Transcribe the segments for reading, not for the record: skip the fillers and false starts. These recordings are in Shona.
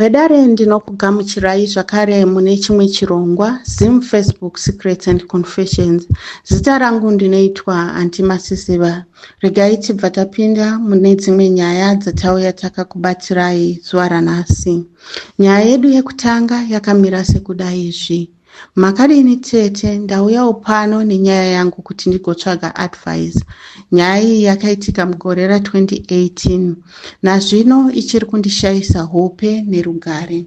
Vedare, ndinokugamuchirai zvakare mune chimwe chirongwa, Zim Facebook Secrets and Confessions. Zita rangu ndinoitwa Antimasisiva. Regai tibva tapinda mune dzimwe nyaya dzatauya takakubatirai zuva ranhasi. Nyaya yedu yekutanga yakamira sekudai izvi. Makadini tete? Ndauyawo pano nenyaya yangu kuti ndigotsvaga advice. Nyaya iyi yakaitika mugore ra2018, nazvino ichiri kundishayisa hope nerugare.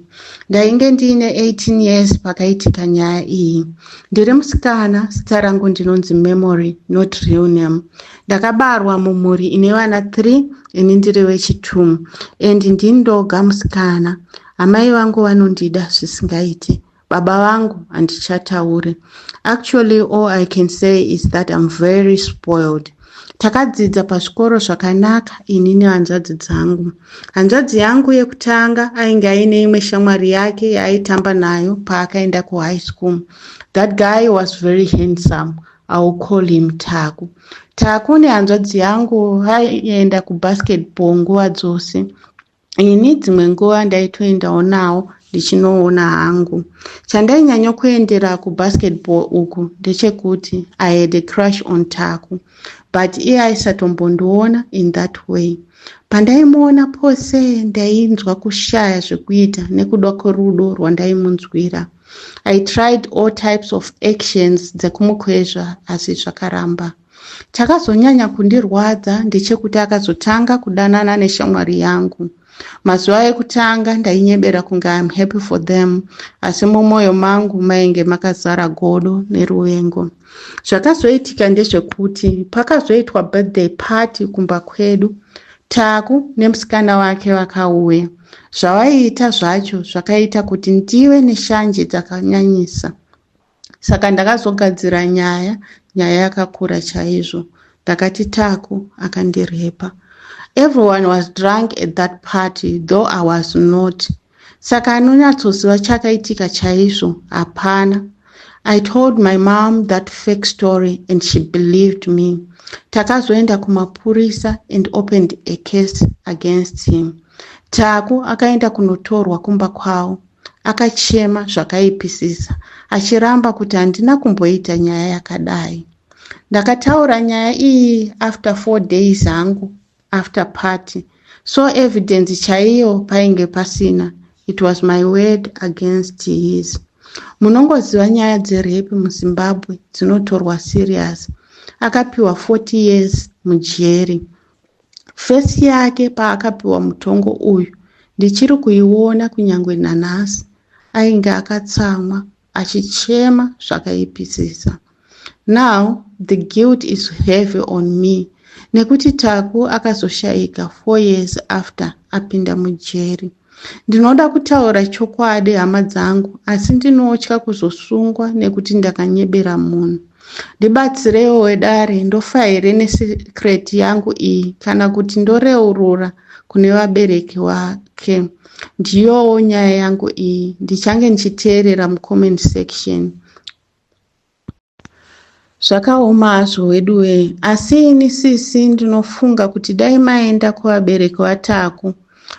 Ndainge ndiine 18 years pakaitika nyaya iyi. Ndiri musikana, zita rangu ndinonzi Memory, not real name. Ndakabarwa mumhuri ine vana 3, ini ndiri wechi2 and ndini ndoga musikana. Amai vangu vanondida zvisingaiti. Baba vangu handichatauri. Actually, all I can say is that I'm very spoiled. Takadzidza pazvikoro zvakanaka ini nehanzvadzi dzangu. Hanzvadzi yangu yekutanga ainge aine imwe shamwari yake yaaitamba nayo paakaenda kuhigh school. That guy was very handsome. I will call him Taku. Taku nehanzvadzi yangu vaienda kubasketball nguva dzose. Ini dzimwe nguva ndaitoendawo nawo ndichinoona hangu. Chandainyanya kuendera kubasketball uku ndechekuti I had a crush on Taku, but iye aisatombondiona in that way. Pandaimuona pose ndainzwa kushaya zvekuita nekuda kwerudo rwandaimunzwira. I tried all types of actions dzekumukwezva, asi zvakaramba. Chakazonyanya kundirwadza ndechekuti akazotanga kudanana neshamwari yangu. Mazuva ekutanga ndainyebera kunge I'm happy for them, asi mumwoyo mangu mainge makazara godo neruvengo. Zvakazoitika ndezvekuti pakazoitwa birthday party kumba kwedu, Taku nemusikana wake vakauya. Zvavaiita zvacho zvakaita kuti ndive neshanje dzakanyanyisa, saka ndakazogadzira nyaya, nyaya yakakura chaizvo. Ndakati Taku akandirepa. Everyone was drunk at that party, though I was not, saka anonyatsoziva chakaitika chaizvo hapana. I told my mom that fake story and she believed me. Takazoenda kumapurisa and opened a case against him. Taku akaenda kunotorwa kumba kwavo. Akachema zvakaipisisa achiramba kuti handina kumboita nyaya yakadai. Ndakataura nyaya iyi after 4 days hangu after party, so evidence chaiyo painge pasina. It was my word against his. Munongoziva nyaya dzerape muZimbabwe dzinotorwa serious. Akapiwa 40 years mujeri. Face yake paakapiwa mutongo uyu ndichiri kuiona kunyange nanhasi. Ainge akatsamwa achichema zvakaipisisa. Now the guilt is heavy on me nekuti Taku akazoshayika 4 years after apinda mujeri. Ndinoda kutaura chokwadi, hama dzangu, asi ndinotya kuzosungwa nekuti ndakanyebera munhu. Ndibatsireiwo wedare. Ndofa here nesecret yangu iyi kana kuti ndoreurura kune vabereki vake? Ndiyowo nyaya yangu iyi. Ndichange ndichiteerera mucomment section. Zvakaoma hazvo weduwe, asi ini sisi ndinofunga kuti dai maenda kuvabereki vaTaku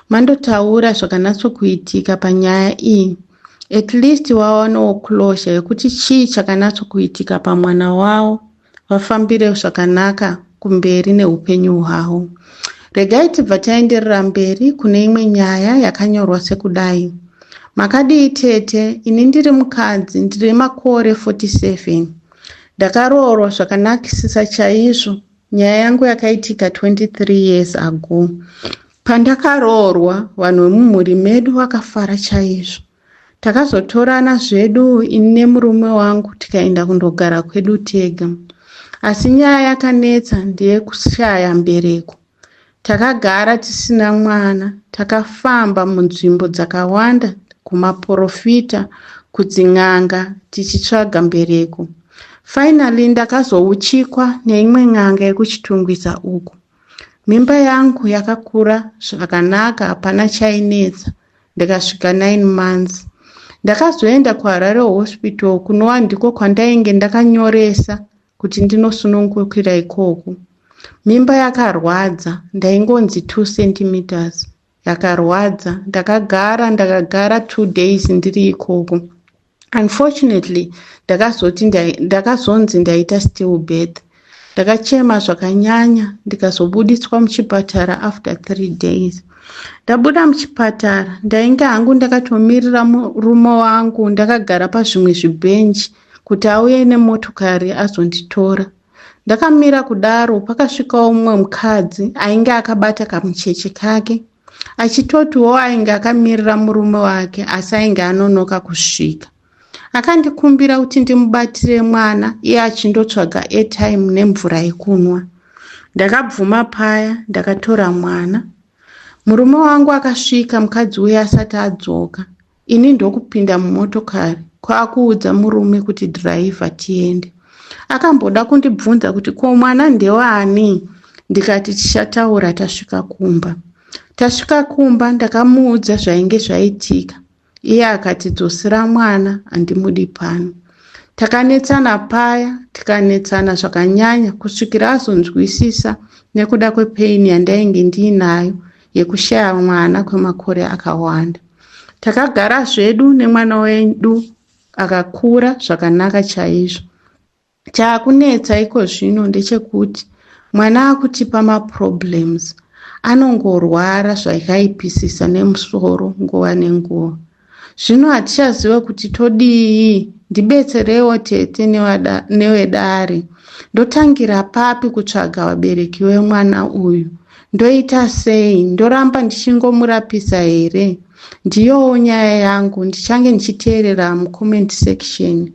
mandotaura zvakanatsokuitika panyaya iyi. At least vawanewo closure yekuti chii chakanatsokuitika pamwana wavo, vafambire zvakanaka kumberi neupenyu hwavo. Regai tibva taenderera mberi kune imwe nyaya yakanyorwa sekudai. Makadii tete? Ini ndiri mukadzi, ndiri makore 47. Ndakaroorwa zvakanakisisa chaizvo. Nyaya yangu yakaitika 23 years ago. Pandakaroorwa, vanhu vemumhuri medu vakafara chaizvo. Takazotorana zvedu ini nemurume wangu, tikaenda kundogara kwedu tega, asi nyaya yakanetsa ndeyekushaya mbereko. Takagara tisina mwana. Takafamba munzvimbo dzakawanda, kumaprofita, kudzin'anga, tichitsvaga mbereko. Finally ndakazouchikwa neimwe n'anga yekuChitungwiza uku. Mimba yangu yakakura zvakanaka, hapana chainetsa, ndikasvika 9 months. Ndakazoenda kuHarare Hospital, kunova ndiko kwandainge ndakanyoresa kuti ndinosunungukira ikoko. Mimba yakarwadza, ndaingonzi 2 centimeters. Yakarwadza. Ndakagara ndakagara 2 days ndiri ikoko. Unfortunately ndakazoti ndakazonzi ndaita still birth. Ndakachema zvakanyanya ndikazobuditswa muchipatara after 3 days. Ndabuda muchipatara ndainge hangu ndakatomirira murume wangu ndakagara pazvimwe zvibhenji kuti auye nemotokari azonditora. Ndakamira kudaro pakasvikawo mumwe mukadzi ainge akabata kamucheche kake achitotiwo ainge akamirira murume wake asi ainge anonoka kusvika. Akandikumbira kuti ndimubatire mwana iye achindotsvaga airtime nemvura yekunwa. Ndakabvuma paya ndakatora mwana. Murume wangu akasvika mukadzi uya asati adzoka. Ini ndokupinda mumotokari kwakuudza murume kuti dhiraivha tiende. Akamboda kundibvunza kuti ko mwana ndewani ndikati tichataura tasvika kumba. Tasvika kumba ndakamuudza zvainge zvaitika. Iye akati dzosera mwana handimudi pano. Takanetsana paya tikanetsana zvakanyanya kusvikira azonzwisisa nekuda kwepain yandainge ndiinayo yekushaya mwana kwemakore akawanda. Takagara zvedu nemwana wedu akakura zvakanaka chaizvo. Chaakunetsa iko zvino ndechekuti mwana akutipa maproblems anongorwara zvakaipisisa nemusoro nguva nenguva. Zvino hatichazive kuti todii ndibetserewo tete newedare. Ndotangira papi kutsvaga vabereki vemwana uyu? Ndoita sei? Ndoramba ndichingomurapisa here? Ndiyowo nyaya yangu ndichange ndichiteerera mucomment section.